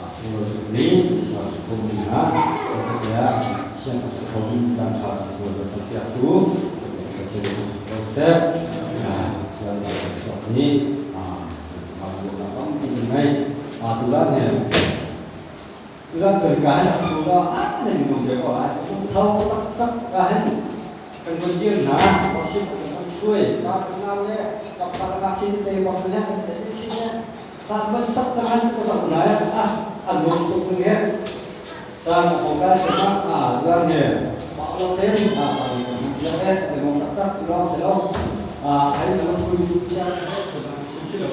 Sunglawi tukmi kum hna tiah thiang a kho ding caan ṭha sual le serpiaktu Pathian cu si ko seh. Tuan caan chuak ni cungah tampi ngei. Tuzan he tuzan cu ka hen a thu lo a nan nung ce ko lai. Tho tak tak ka hen kan kun dir hna worship kan suai ka kan nau le ka fa ka sin te bak ne te sin ne Tahman sak cang ka zoh hna ah a nuam tuk ning he caan a hong kai cang ah zuan he mah lo te a caan kan biak e kan nuam taktak ti lawng si lo hai na pui cu chia chim si lo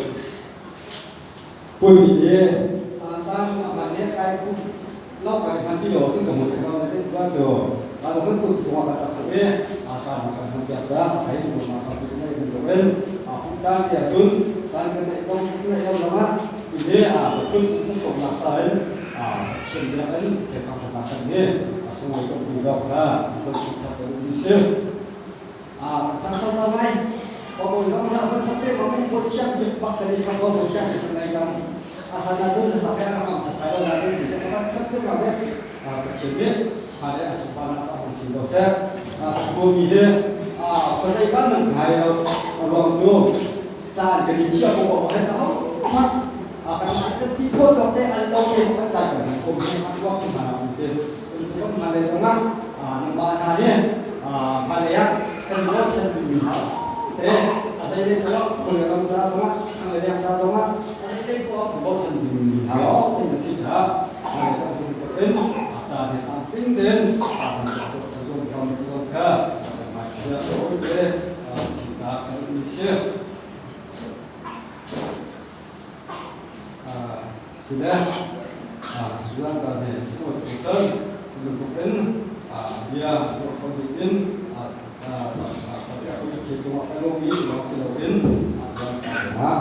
pui ti caan a man he kai pu lo kai han ti lo tin ka mu te ko na tin tuan cu a lo hun pu chung ah ka tak e a caan kan han piak ca hai tu ma ka pu nei kan to en a pu caan tia cun caan kan nei ko nei lo lama i a chun ka som nak sa in a sim dia in the ka fa kan ni a sungoi ko pi zau kha ko chi chap ko ni se a thang som la ngai ko ko zong na ban sakte ko mai ko chiam bik bak tani sa ko ko chiam bik ngai zong a han na chun sa ka ram sa sa la ni ti ka ka khat chu ka be a ka chiam bik ha le asu pa na sa ko chin do se a ko mi he a ko zai ban nan khai lo ruang chu caan kan i chia ko ko he ta ma a kan kan ti ko ko te an lo te kan caan kan ko he an wa ma na se tu kan ma le ma a nang ba na he a ma le ya kan zo chen mi ha te a zai le ko ko le ram za ma sang le ram za ma a zai le ko ko chen mi ha lo te na si tha ma le ta sin ko en a cha ne tam ping den a kan ko ko zo ram zo kha ma chia o te chi ta kan ni se Sile zuan ta ne suat usan bantuk in bia tuah kho ding in thi cungah kan um i lawng si loin zuan ta cungah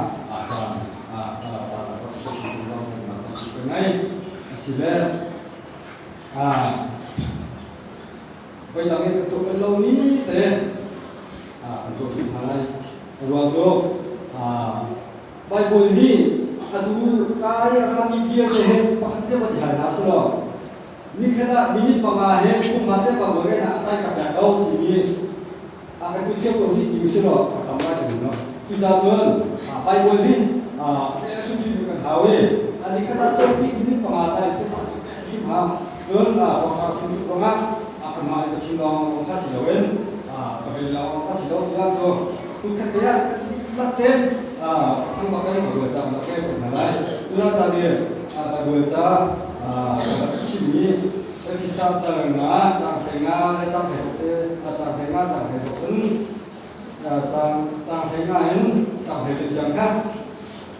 caan asile voi dang in kan tuah bal lomi te kan tuah dih hna lai. A ruang cu Baibal hi atu kai rami vialte he pakhat te va ti hal hna selaw nikhat ah minute 5 he kum nga te Baibal rel ah a cai ka pek ko timi a kan tu thiam ko si ti selaw a tam lai ka zum lo. Cucaah cun Baibal hi hrimhrim kan hau i a nikhat ah tlawm bik minute 5 tai cu hrim hau. Cun Khawkhar sin ruangah kanmah le Pathian lawng kha si loin ka vel lawng kha si lo tiah cu hmunkhat te ah dihlak tein thangmak in Baibal ca rak rel ko hna lai. Tutan ca nih Baibal ca ka rak chimmi Efesa tal nga caang 15 le caang 16 te caang 15 caang 16 in caang caang 15 in caang 12 tiang kha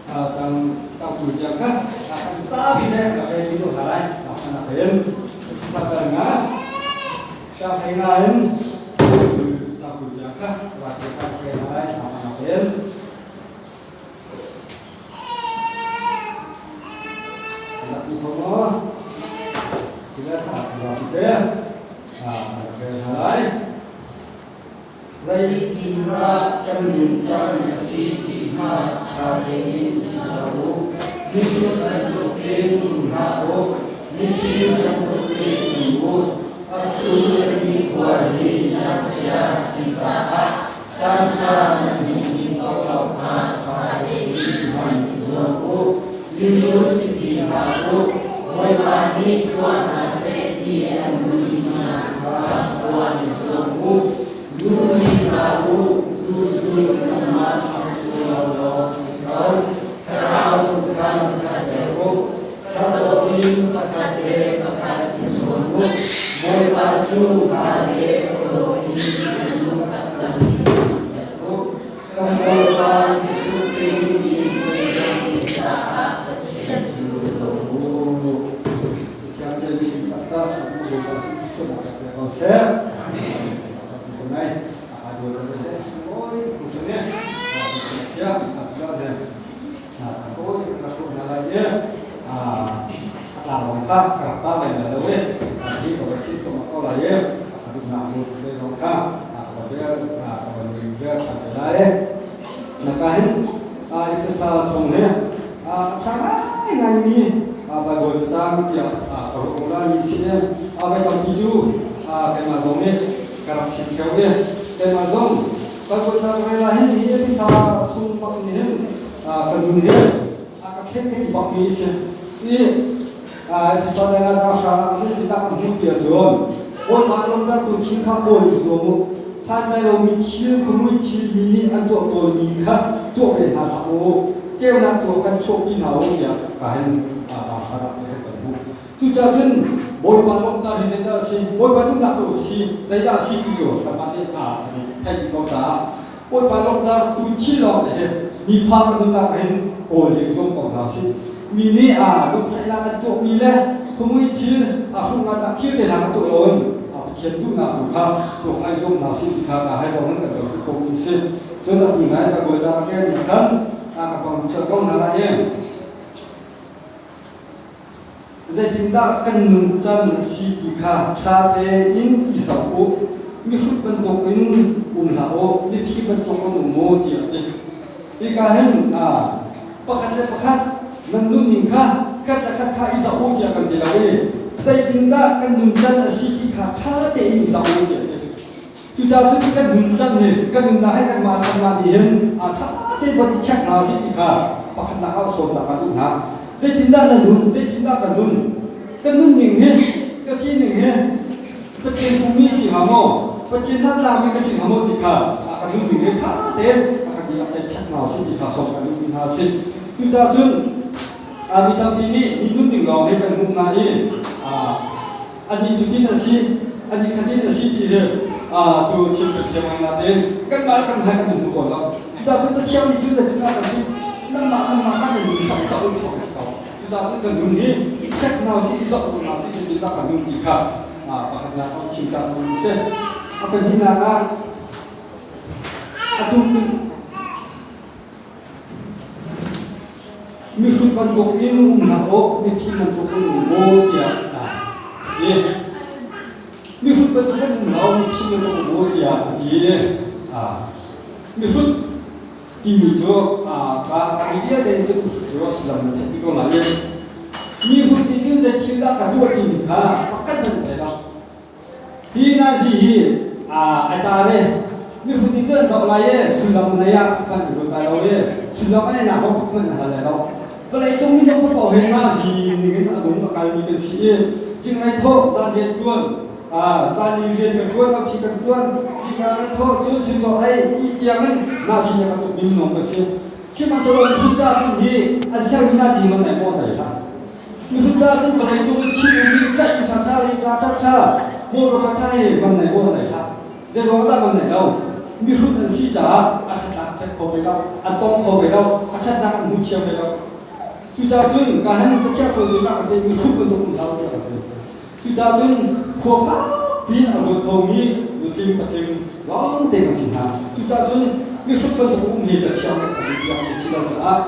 cang cangtu tiang kha kan zapi le ka pe ti hna lai nak in sakar nga ka thei nga in cangtu tiang kha ra te ka pe hna lai nak in nak tu mo sila tha ra te a pe hna lai. Zeitindah kan nuncan a si ti kha ṭha tein i zoh u. Mihrut bantukin um hlah u, mifim bantukin um u. Atu nan nikhua hi cangcia a si caah caanṭha nan hmuhmi paohpaoh kha ṭha tein hman i zuam u. Mihrut si ti hlah u, Bawipa nih tuah hna seh ti an duhmi hna kha tuah i zuam u. Zu ri hlah u, zu cu nangmah thangtu lawnglawng si ko. Thlarau kha khat deuh u, hlawhtling pakhat le pakhat i chawn u. Bawipa cu pa le aw in nan duh taktakmi thangṭhat u. Kan Bawipa Jesuh Khrih mi kan caah Pathian cu lawm u. Pathian le mi taksa Bawipa Jesuh Khrih pe ko seh. Amen. A zo zo te sungoi ku sene. Sia a tla ne. A ko te ka ko na lai ye. A a tla long kha ka ta lai na lo e. Hi ko chi ko ma ko lai ye. A du na zo te zong kha a ko be a ko ni be a te lai. Na ka hin a ifesa chung ne a tha ngai ngai mi a Baibal cacang tiah ka ruah ko lai mi si. Voi tampi cu keimah zong nih ka rak chim ṭheo i keimah zong Baibal ca ka rel ah hin hi Efesa chung bak nih hin ka nun hi a ka khen ka ti bak mi a si. I Efesa leng ah zaang hrang ah zeitindah kan hmuh ti ahcun Bawipa lawmhtertu thil kha kawl i zuam u. Santlai lomi thil, khuamui thil mi nih an tuah tawnmi kha tuah ve hna hlah u. Ceunak tu ah khan chuahpi hna u tiah ka hin zaang hrang ah kan hmuh. Cucaah cun Bawipa lawmhter hi zeidah a si? Bawipa duhnak tu a si zeidah a si ti cu kanmah nih kan i theih dih ko caah Bawipa lawmhtertu thil lawng te hi nifa kan nunnak ah hin kawl i zuam ko hna usih. Mi nih lungsaihnak an tuahmi le khuamui thil, hruhnak thil te hna kha tuah loin Pathian duhnak tu kha tuah kha i zuam hna usih ti kha hai zong in kan tuah khawhmi a si. Cun atu nai ka bawi zang ke nih khan ka fang chuah ko hna lai i Zeitindah kan nuncan a si ti kha ṭha tein i zoh u. Mihrut bantukin um hlah u, mifim bantukin um u tiah a ti. Hika hin pakhat le pakhat nan nunning kha khat le khat kha i zoh u tiah kan ti lo i zeitindah kan nuncan a si ti kha ṭha tein i zoh u tiah a ti. Cucaah cun kan nuncan hi kan nunnak hi kanmah kanmah nih hin ṭha tein von i check hna usih ti kha pakhatnak ah sawmnak kan duh hna. Zeitindah na nun? Zeitindah ka nun? Ka nunning hi ka sining hi Pathian pummi si hnga maw? Pathian hnatlakmi ka si hnga maw ti kha kan nunning hi ṭha tein a kan dihlak te check hna usih ti kha sawm kan duhmi hna a si. Cucaah cun mi tampi nih mi nunning lawng hi kan hmuh hna i anih cutin a si, anih khatin a si ti hi cu thil kan thiam ngai nain kanmah le kanmah kan i hmu tawn lo. Cucaah cun Pathian nih cun zeitindah kan duh? Nangmah nangmah kha kan nun kha i zoh u ti a si ko. Cucaah cun kan nun hi i check hna usih, i zoh hna usih zeitindah kan nun ti kha pakhatnak ah chim ta ding a si. A pahnihnak ah atu Mihrut bantukin um hlah u, mifim bantukin um u tiah a ti. Mihrut bantukin um hlah u, mifim bantukin um u tiah a ti. Mihrut timi cu ka mi vialte in cun mihrut cu a sullam na theih ko lai i mihrut nih cun zei thil dah ka tuah timi kha pakhat hmanh thei lo. Hi nazi hi ai tar i mihrut nih cun an zoh lai i sullam nei ah hman an ruat lai lo i sullam a neinak zong hman an hal lai lo. Vawleicung minung paoh hi nazi ning in a nung a kalmi kan si i zinglei thawh zan rian ṭuan zan i rian kan ṭuan a phi kan ṭuan zingka kan thawh cun chuncaw ei ti tiang in nazi nih a kan tukmi minung kan si. Sihmanhsehlaw mihrut ca tun hi an sermi nazi man ai maw nei hlah. Mihrut ca cun vawlei cung in thil ummi ṭaih ṭhaṭha le ṭa ṭhaṭha motor ṭhaṭha hi man nei maw nei hlah. Zeiruang dah man nei lo? Mihrut an si caah a ṭhatnak a ṭhat kho ve lo, an tong kho ve lo, a ṭhatnak an hmu thiam ve lo. Cucaah cun ka han cathiang cawn dingah kan ti mihrut bantuk um hlah u tiah kan ti. Cucaah cun khua fakpi in a ruat khomi nutling patling lawngte kan si hna. Cucaah cun mihrut bantuk um hi cathiang nih kan biakmi si lo caah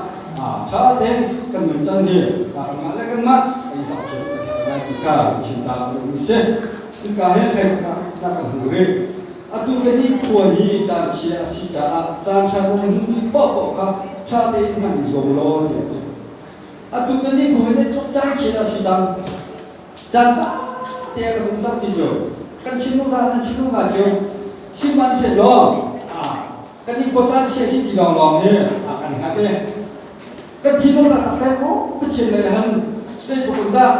ṭha tein kan nuncan hi kanmah le kanmah kan i zohchunh kan herh lai ti kha chim ta ka duhmi si. Cuka hin thlainak kan hmu rih. Atu kan i khua hi caan chia a si caah caan ṭha kan hmuhmi paohpaoh kha ṭha tein hman i zuam law tiah a ti. Atu kan i khua hi zeitluk caan chia dah a si cang? Caan te ah kan um cang ti cu kan thinlung hna an thinlung hna cio sihmanhsehlaw kan i khua caan chia si ti lawnglawng hi kan hngalh i kan thinlung taktak peng maw Pathian lei han zeitluk in dah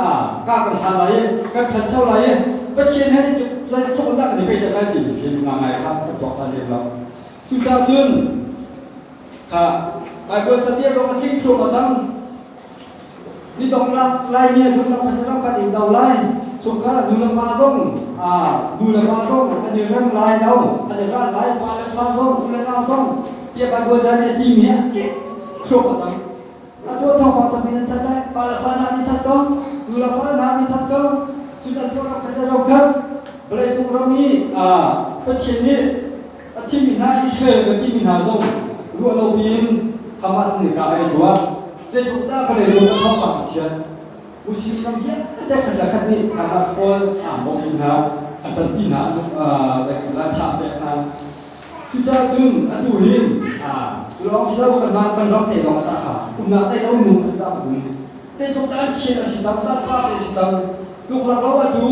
ka kan hlan lai i kan ṭhancho lai i Pathian he zeitluk in dah kan i pehtlaih lai ti hi ngai kha kan tuak ṭhan lem lo. Cucaah cun kha Baibal cabia zong a tling thluahmah cang. Midongnak Laimi a thum ram khat ram khat in do lai. Chungkhar ah nu le pa zong nu le va zong an i rem lai lo, an i ral lai, pa le fa zong, u le nau zong tiah Baibal ca nih a timi a kik thluak a cang. A tuah thawngpang tampi nan that lai, pa le fa hna an i that ko, nu le fa hna an i that ko. Cun an tuah ram khat le ram khat vawleicung ram i Pathian nih a thimmi hna Israel kan timi hna zong ruah lo piin Hamas nih kah ai tuah. Zeitluk dah vawleicung a thawngpang a chiat. Muslim ram vialte khat le khat nih Hamas pawl aa bawmh hna, an ṭanpi hna, zeitindah thah pek hna. Cucaah cun atu hin cu lawng si lo kanmah kan ram te lawng ah tah kha umnak te lo nung a si dah ka um. Zeitluk caan chiat a si cang, caan pa te a si cang. Luklak lo atu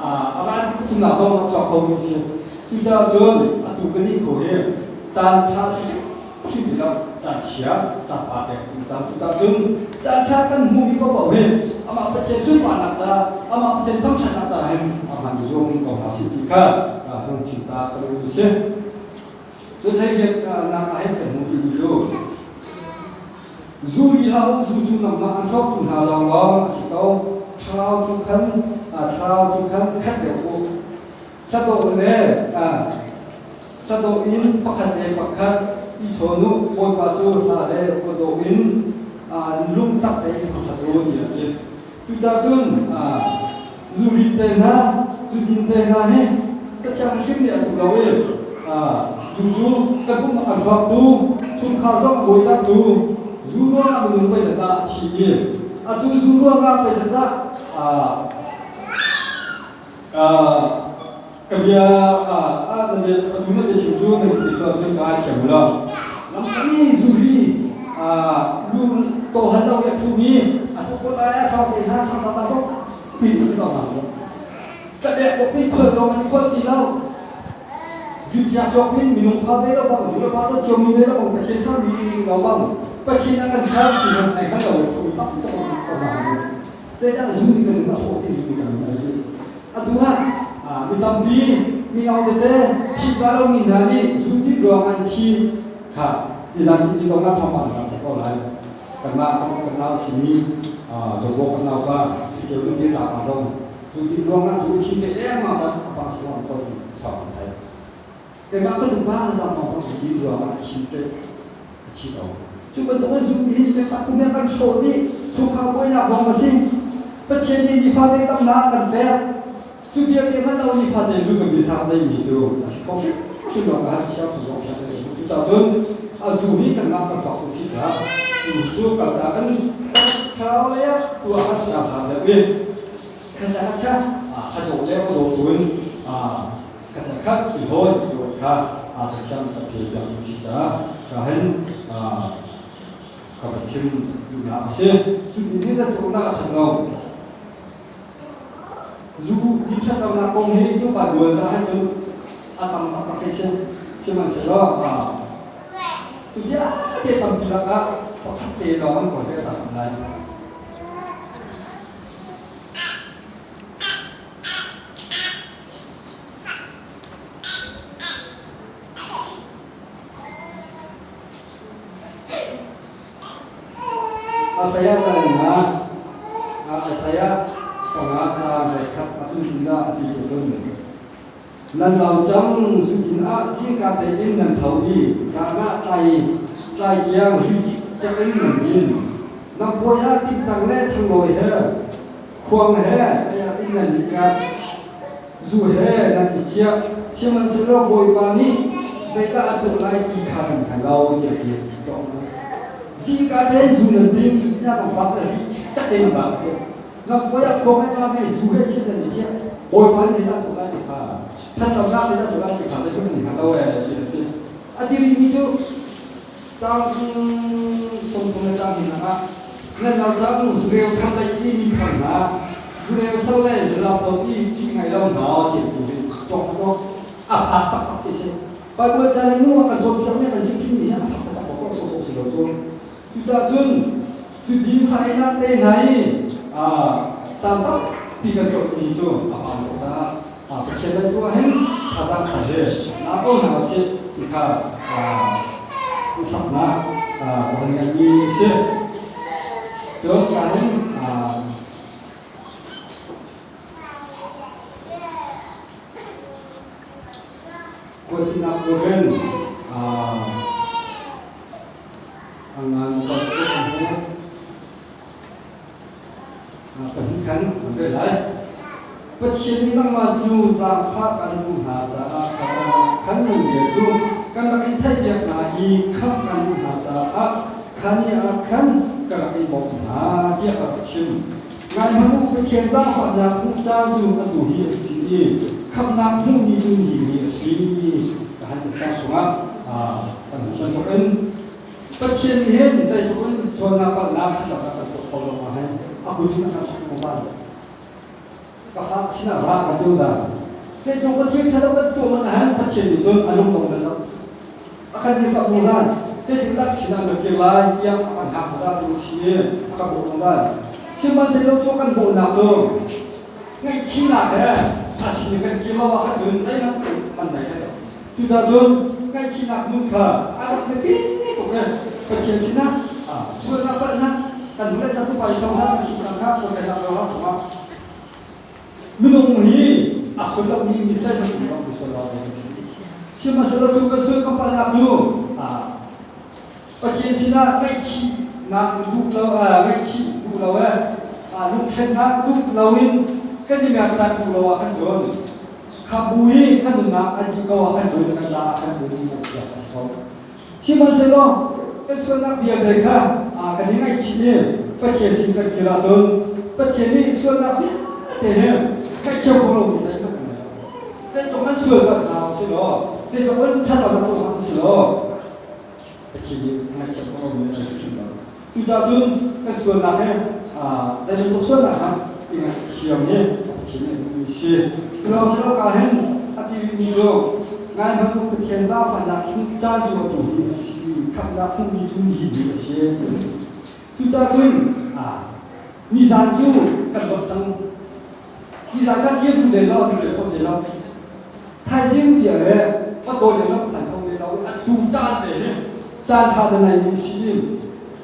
a van pathumnak zong a chuak khomi a si. Cucaah cun atu kan nih kho hi caan ṭha a si hrimhrim ti lo, caan chia, caan pa te kan cang. Cucaah cun caan ṭha kan hmuhmi paohpaoh hi amah Pathian sunparnak ca, amah Pathian thangṭhatnak ca hin a hman zung ko hna sih ti kha hung chim ta ka duhmi a si. Cun hleiviat nak ah hin kan hmuh timi cu zu ri hlah u, zu cu nangmah an hrawktu hna lawnglawng a si ko. Thlarau tu khan thlarau tu khan khat deuh u. Hladawh le hladawh in pakhat le pakhat i chawn u, Bawipa cu hla le awdawh in lungtak tein thangṭhat u tiah a ti. Cucaah cun zurit te hna, zudin te hna hi Cathiang hrim nih a duh lo i zu cu kan pum a kan hrawktu, chungkhar zong a buaitertu, zu ruangah minung pei zat ah a thi i atu zu ruangah pei zat ah ka bia na bia a cu na biachim cu na ti sual cun ka thiam u law lamkami zu hi lu to hal lo i a thumi a tu kut ai a hrawk te hna sang ta tok pi an zo hna lo ka bek bok pi khol zong an khol ti lo Jutja cawk in minung fa ve lo bang nu le pa to cio mi ve lo bang Pathian ser mi lo bang Pathian a kan ser ti hmanh ai hngal lo thu tak tak ko hna Zeidah zu nih kan nun a hrawh ti zu nih kan nun a ti. Atu ah mi tampi mi ong tete thi za lomi hna nih zu dip ruang an thi kha nizan ni zong ah thawngpang kan theih ko lai. Kanmah kan nau simi Jobo kan nau pa Siceu nu te ta pa zong zu dip ruang ah tu thi te dengmang cang a pang suang ko ti thawng kan theih. Keimah ka dupa zang mong zong zu dip ruang ah a thi te a thi ko. Cu bantuk in zu hin biatak kum kan hrawh dih chungkhar buainak zong a si. Pathian nih nifate tamnak a kan pek. Cu vialte hmanh lo nifate zu kan biasak deimi cu a si kho hrimhrim lo ka siang su zong siang kan Cucaah cun a zu hi kan ngah kan fak tu si caah cu cu kalta kan thlarau lei ah tuah kan thiam hna deuh i khat le khat kha a dawh le a dawh tuin khat le khat i hawi i kha Pathian a pe piak si caah ka hin ka va chim duhnak a si. Cu ti nih zatluknak a ṭhat lo. Zu ti ṭhat lonak kong hi cu Baibal caah hin cun a tam taktak hei si. Sihmanhsehlaw cu vialte tampi lakah pakhat te lawng an kawl te a tam lai. Isaiah na Isaiah panga ca voikhat a cun dah a ti tu cun nan lau cang zudin ah zingka tein nan tho i zan ah tlai tlai tiang ri cikcek in nan din nan puai ah tingtang le thanglawi he khuang he aya in nan i kat zu he nan i chiah sihmanhsehlaw Bawipa nih zeidah a tuah lai ti kha kan hngal lo tiah ti zingka te zu nan ding zu tina kan fak le ri cikcek tein nan vak nan puai ah khuang he lam he zu he thil nan i chiah Bawipa nih zeidah a tuah lai ti kha thatlonak zeidah a tuah lai ti kha zeitin nan hngal lo ee ti an ti a ti rihmi cu Caang 30 le caang hnihnak ah nan lo cang zureu thar lei i mi thar hna zureu sal le zulap dawt i ṭih ngai lo hna ti an ti rih cawk cawk a fak taktak ti si Bible ca le nu a kan cawnpiakmi a kan chimhhrinmi hi a fak taktak ko sawsawh si lo cu cucaah cun cu din sainak te hna i caan tampi kan cawnmi cu a pam tuk caah Pathian le tu ah hin thazaang kha hi naa ko hna usih ti kha hmuhsaknak ka van ngeihmi a si. Cun ka hin khualtlinnak program a ngan Pahnih khan an rel lai. Pathian nih nangmah cu zaangfah kan duh hna caah khan nan bia cu kan rak in theihpiak hna i khamh kan duh hna caah kha ni ah khan ka rak in bawmh hna tiah ka rak chim. Ngai hmanh u, Pathian zaangfahnak hmuh caan cu atu hi a si i khamhnak hmuhmi cu nihin hi a si. Ka han cacang chungah kan hmuh bantukin Pathian nih hin zeitluk in sualnak palhnak thlacamnak kan tuah kho lo ma hai. A kut cun a kan hrawk ko va. Ka fa sinah ra ka tu za. Zeitluk ka thil ṭhalo kan tuah man ahhan Pathian nih cun a lung dong bal lo. A kan dir ka zungzal. Zeitik dah sinah na kir lai tiah a kan hngak zungzal tu si i a ka bawh zungzal. Sihmanhsehlaw cu kan bawhnak cu ngaihchihnak he a sin i kan kir lo ahkhan cun zeihmanh kan nei hlei lo. Cucaah cun ngaihchihnak nun kha a rak biapi tuk i Pathian sinah sualnak palhnak kan hnu le cang pupa in thawngtha kan chim cang kha Profet Johan chungah minung hi a sual lomi mi zeihmanh um lo mi sual lawng kan si. Sihmanhsehlaw cu kan sual kan palhnak cu Pathian sinah ngaihchihnak duh lo ngaihchih duh lo e lungthlennak duh loin kan i mertak duh lo ah khan cun kha bu i kan nunnak a dih ko ah khan cun kan caah khan cun a chia a si ko. Sihmanhsehlaw kan sualnak vialte kha kan i ngaihchih i Pathian sin kan kir ahcun Pathian nih sualnak vialte he ngaihthiam kho lomi zeihmanh kan ngei lo. Zeitluk an sual palh hna u si law, zeitluk an ṭhat lo tuah hna u si law, Pathian nih ngaihthiam kho lomi an si hrim lo. Cucaah cun kan sualnak he zeibantuk sualnak hmanh i ngaihthiam hi Pathian nih a duhmi a si. Cu lawng si lo ka hin a ti rihmi cu ngai hmanh u Pathian zaangfahnak hin caan cu atu hi a si, khamhnak hmuhmi cu nihin hi a si. Cucaah cun nizan cu kan lawt cang. Nizan kan kir duh len lo, kan kir kho te lo. Thaizing tiah le va tawi le lam phan kho le lo atu caan te hi caan ṭha na nei mi si i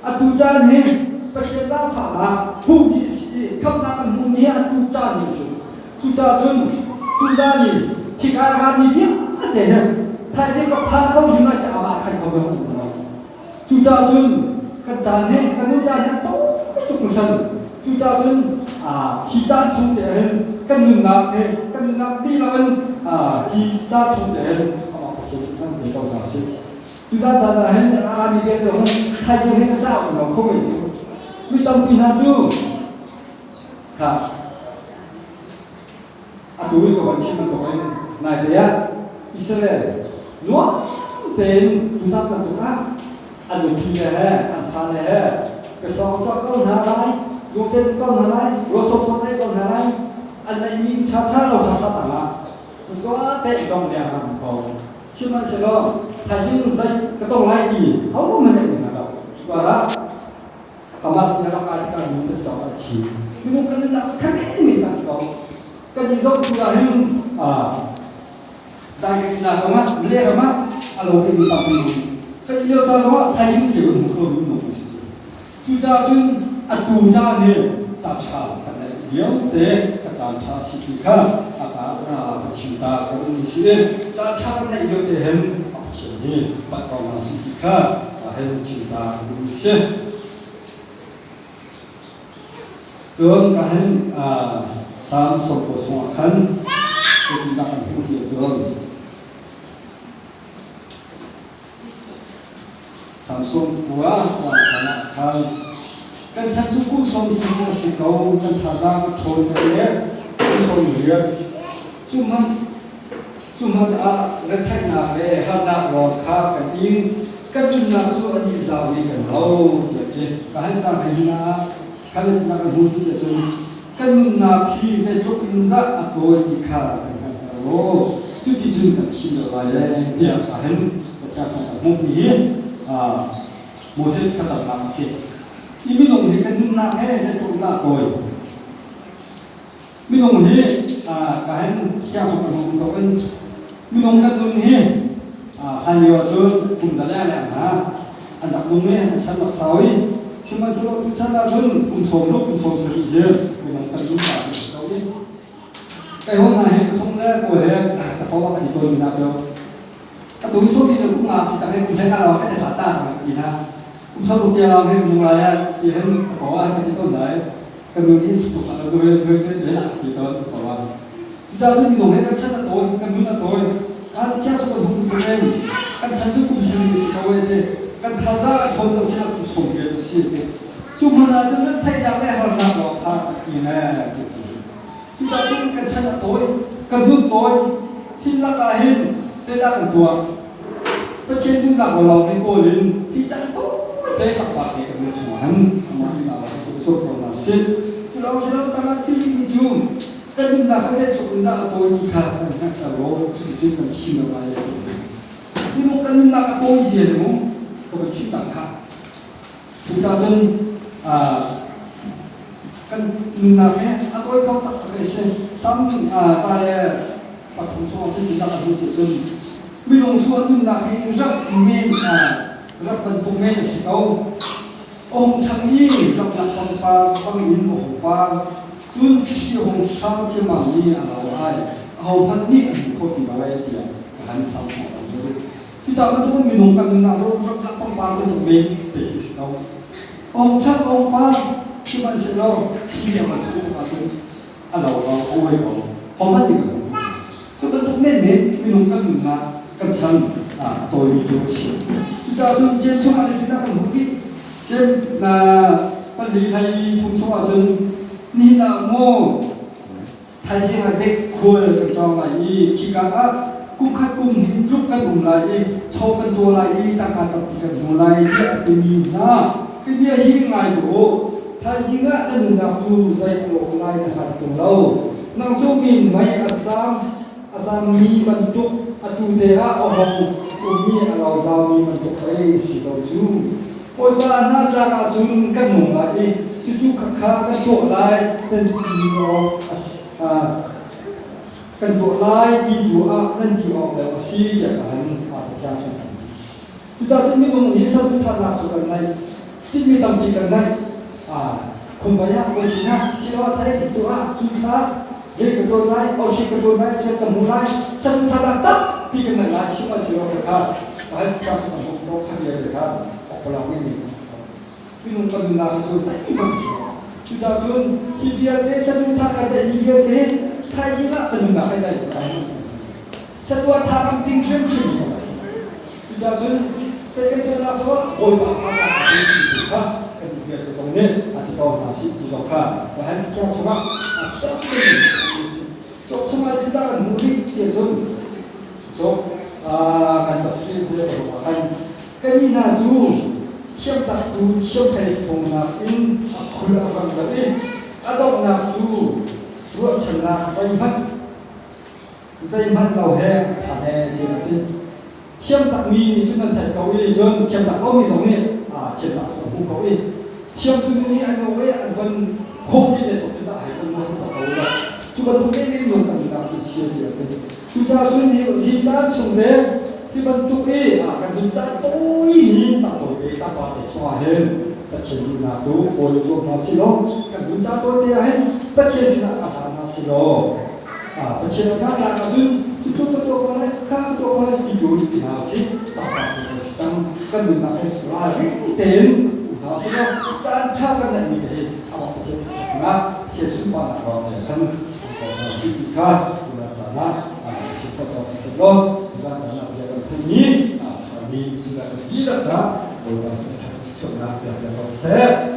atu caan hi Pathian zaangfahnak hmuhmi a si i khamhnak kan hmuhmi hi atu caan hi a si. Cucaah cun tuzaan i hika a rami vialte hi thaizing ka phan kho hrim lai tiah amah khan kho bang an um lo. Cucaah cun kan caan hi kan nun caan hi a tawi tuk hringhran. Cucaah cun hi caan chung te hin kan nunnak hi kan nunnak dihlak in hi caan chung te hin amah Pathian sin kan pe ko hna sih. Tuzaan caan ah hin a rami vialte zong thaizing hin a cau lo kho men cu. Mi tampi hna cu kha atu i ka van chim bantuk in naite ah Israel nuam tein tuzaan bantuk ah an nupi le he an fale he ka sawng tuah ko hna lai lungten ko hna lai ruasawsawt ko hna lai an neihmi ṭha ṭha lo ṭha ṭha tangah tuah te dong deng ram ko sihmanhsehlaw thaizing zei ka tong lai ti hohmanh nih an hngal lo cukarah Hamas nih rak kai tikah mi kan cawk a thi minung kan nunnak cu khamen men kan si ko kan i zoh tu ah hin zai kan ina zongah le ram ah a lo mi tampi kan i lio caan zongah thaizing ceu hmu kho mi minung kan si cu cucaah cun atu caan hi caan ṭha kan neih lio te ka caan ṭha si ti kha a ka chim ta ka um si i caan ṭha kan neih lio te hin a Pathian hi pat ko hna si ti kha hei chim ta ka um si. Cun ka hin Salm 90 chungah khan zeitindah kan hmuh ti ahcun Samson khua khan ah khan kan chan cu kum 30 a si ko, kan thazaang a ṭhawn deuh le kum 80 cu hmanh cu hmanh ah retheihnak le harnak lawng kha kan ing, kan nunnak cu a dih zau i kan lo tiah ti. Ka han cang hei hna khan na kan hmu ti ahcun kan nunnak hi zeitluk in dah a tawi ti kha kan hngalhter law cuti cun kan chim deuh lai ee tiah ka hin Pathian chung kan hmuhmi hi Moses thlacamnak a si. Hi minung hi kan nunnak he zeitluk in dah a tawi? Minung hi ka hin thiang chung kan hmuh tuk in minung kan nun hi hlan lio ahcun kum za leng leng hna an rak nung i an chan rak sau i sihmanhsehlaw tuchan ahcun kum 60 kum 70 hi minung kan nun ta ti ko i kai hon hna hi ka chung le pawl he capo a kan i tawn mi hna cu atu i sawmi le kum nga si tak he kum hlei nga lawng kan i hlat ta ti hna kum 60 tiang lawng hi nung lai ah ti hin capo ah kan i tawn lai kan nun hi tuk lo zu zu zu ti hin ti tawn capo ah. Cucaah cun minung he kan chan a tawi, kan nun a tawi. Kaa cu khiah cu kan hung tuk em. Kan chan cu kum 70 a si ko e ti. Kan thazaang a ṭhawn lo sinah kum 80 a si ti. Cu hmanh ah cun nan theihnak le harnak lawng kha kan i ne ti ti. Cucaah cun kan chan a tawi, kan nun tawi. Hin lakah hin zeidah kan tuah? Pathian duhnak lawng hi kawl in hi chan tawite cakpa he kan nun chungah hin amah duhnak lawng hi cu ka zuam ko hna usih. Cu lawng si lo tangah thil mi cu kan nunnak kha zeitluk in dah a tawi ti kha kan hngalh lo cuticun kan chim lo lai. Minung kan nunnak a tawi zia hi mu ka van chim tak kha. Cucaah cun kan nunnak hi a tawi kho taktak i si. Sam za le pathum chung ah cun nunnak a hmuh cun minung cu a nunnak hi rak men rak bantuk men a si ko. A hung ṭhang i ramlak pangpar bangin a hung par. Cun thli a hung hrang ciammam i a lo ai. Ahohmanh nih an hmu kho ti lo ai tiah ka han sam hna lo. Cucaah bantukin minung kan nunnak ramlak pangpar bantuk men te khi a si ko. A hung ṭhang a hung par, sihmanhsehlaw thli a van chuah tik ahcun a lo ko, a uai ko. Hohmanh nih kan hmu kho lo. Cu bantuk menmen minung kan nunnak kan chan a tawimi cu a si. Cucaah cun cem chungah zeitindah kan hmuh bik? Cem pali hlei thum chungah cun nihin ah maw thaizing ah dek khual kan tlawng lai i khika ah kum khat kum hnih tluk kan um lai i chaw kan tuah lai i tangka tampi kan hmu lai tiah a timi hna hi bia hi ngai tuah u. Thaizing ah na nunnak cu zei a lawh lai na hngal tung lo. Nang cu min mei a zam a zammi bantuk atu te ah a hong ummi a lo zaumi bantuk pei si ko cu. Bawipa hna tlak ahcun kan nung lai i cucu khakha kan tuah lai kan ti awk a kan tuah lai ti tu ah nan ti awk deuh a si tiah ka han aa cathiang chung. Cucaah cun minung nih saduhthahnak cu kan ngeih. Tinhmi tampi kan ngeih. Khumvai ah voi sinah siloah thai ti tuah cu thla rian ka ṭuan lai, awhri ka ṭuan lai, chiat ka hmu lai, saduhthahnak tampi kan ngeih lai. Sihmanhsehlaw kha kha cu kan hmuh ko kha vialte kha awkpalak men men kan si ko. Minung kan nunnak hi cu zeihmanh a si lo. Cucaah cun hi vialte saduhthah kan ngeihmi vialte hi thaizing ah kan nunnak hi zei kan Satuah kan ding hrimhrim ko a si. Cucaah cun second tuahnak tuah Bawipa kha kan ti kha kan vialte zong nih a ti ko hna sih ti zong kha ka han thiang chungah a fiang tein cawk chungah tindah kan hmuh rih ti cun cawk kan pasri le kan kan hna cu thiam taktu thiam thei fungnak in a khul a fang deuh i a donghnak cu ruahchannak zeihmanh Zeihmanh lo he a he ti a ti. Thiam takmi nih cun an theih ko i cun thiam tak lomi zong nih thiam tak cu an hmuh ko i thiam cu nih an ngo i an von khawh ti zeitluk in dah hei von mo ko la. Cu bantuk in minung kan nak cu sia ti a ti. Cucaah cun hi hi caan chung le hi bantuk i kan nun caan tawi ni cang tawi te tlangpar te chungah hin Pathian duhnak tu kawl zuam hna si law kan nun caan tawi te ah hin Pathian sinah ka hlan hna si law Pathian a tlak ahcun cucu ka tuah ko lai, kha ka tuah ko lai ti tu ti hna usih. Cangka kan si cang. Kan nunnak hi ralring tein um hna usih law caan ṭha kan neihmi te hi amah Pathian thangṭhatnak, Pathian sunparnak ruang te khan ko hna usih ti kha tuzan caan ah chim khawh tawk siseh law tuzan caan ah bia kan theihmi ṭhami sinah kan dihlak caah Bawipa thluachuahnak bia sia ko seh.